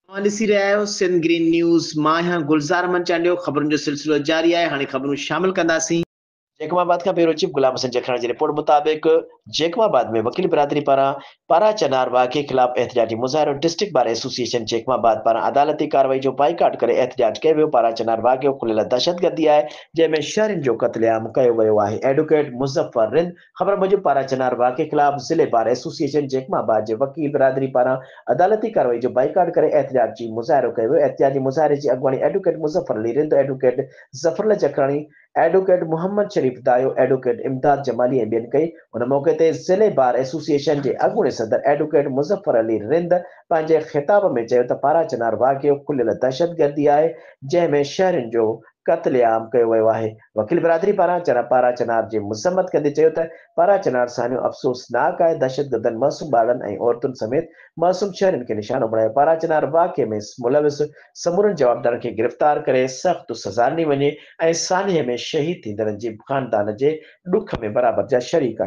اوهان ڏسي رهيا آهيو سنڌ گرين نيوز، مان آهيان گلزار احمد چانڊيو، خبرن جو سلسلو جاري آهي، هاڻي خبرون شامل ڪنداسين. جيڪب آباد کان بيورو چيف غلام حسين جکراڻي جي رپورٽ مطابق جيڪب آباد ۾ وڪيل برادري پاران پارا چنار واقعي خلاف احتجاجي مظاهرو ڊسٽرڪٽ بار ايسوسيئيشن جيڪب آباد پاران عدالتي ڪارروائي جو بائيڪاٽ ڪري احتجاج ڪيو ويو پارا چنار واقعو کليل دهشتگردي آهي جنهن ۾ شهرين جو قتل عام ڪيو ويو آهي ايڊووڪيٽ مظفر رند خبر موجب پارا چنار واقعي خلاف ضلعي بار ايسوسيئيشن جيڪب آباد جي وڪيل برادري پاران عدالتي ڪارروائي جو بائيڪاٽ ڪري احتجاجي مظاهرو ڪيو ويو. احتجاجي مظاهري جي اڳواڻي advocate Muzaffar Ali Rind, advocate Zafarullah Jakhrani, advocate Muhammad Sharif Dayo, advocate Imdad Jamali ۽ ٻين ڪئي. ان موقعي تي ضلعي بار ايسوسيئيشن جي اڳوڻي صدر ايڊووڪيٽ مظفر علي رند پنهنجي خطاب ۾ چيو ته پارا چنار واقعو کليل دهشتگردي آهي جنهن ۾ شهرين جو قتل عام ڪيو ويو آهي. وڪيل برادري پاران چنا پارا چنار جي مذمت ڪندي چيو ته پارا چنار سانحو افسوسناڪ آهي، دهشتگردن معصوم ٻارڙن ۽ عورتن سميت معصوم شهرين کي نشانو بڻايو، پارا چنار واقعي ۾ ملوث سمورن جوابدارن کي گرفتار ڪري سخت سزا ڏني وڃي ۽ سانحي ۾ شهيد ٿيندڙن جي خاندان جي ڏک ۾ برابر جا شريڪ آهيون.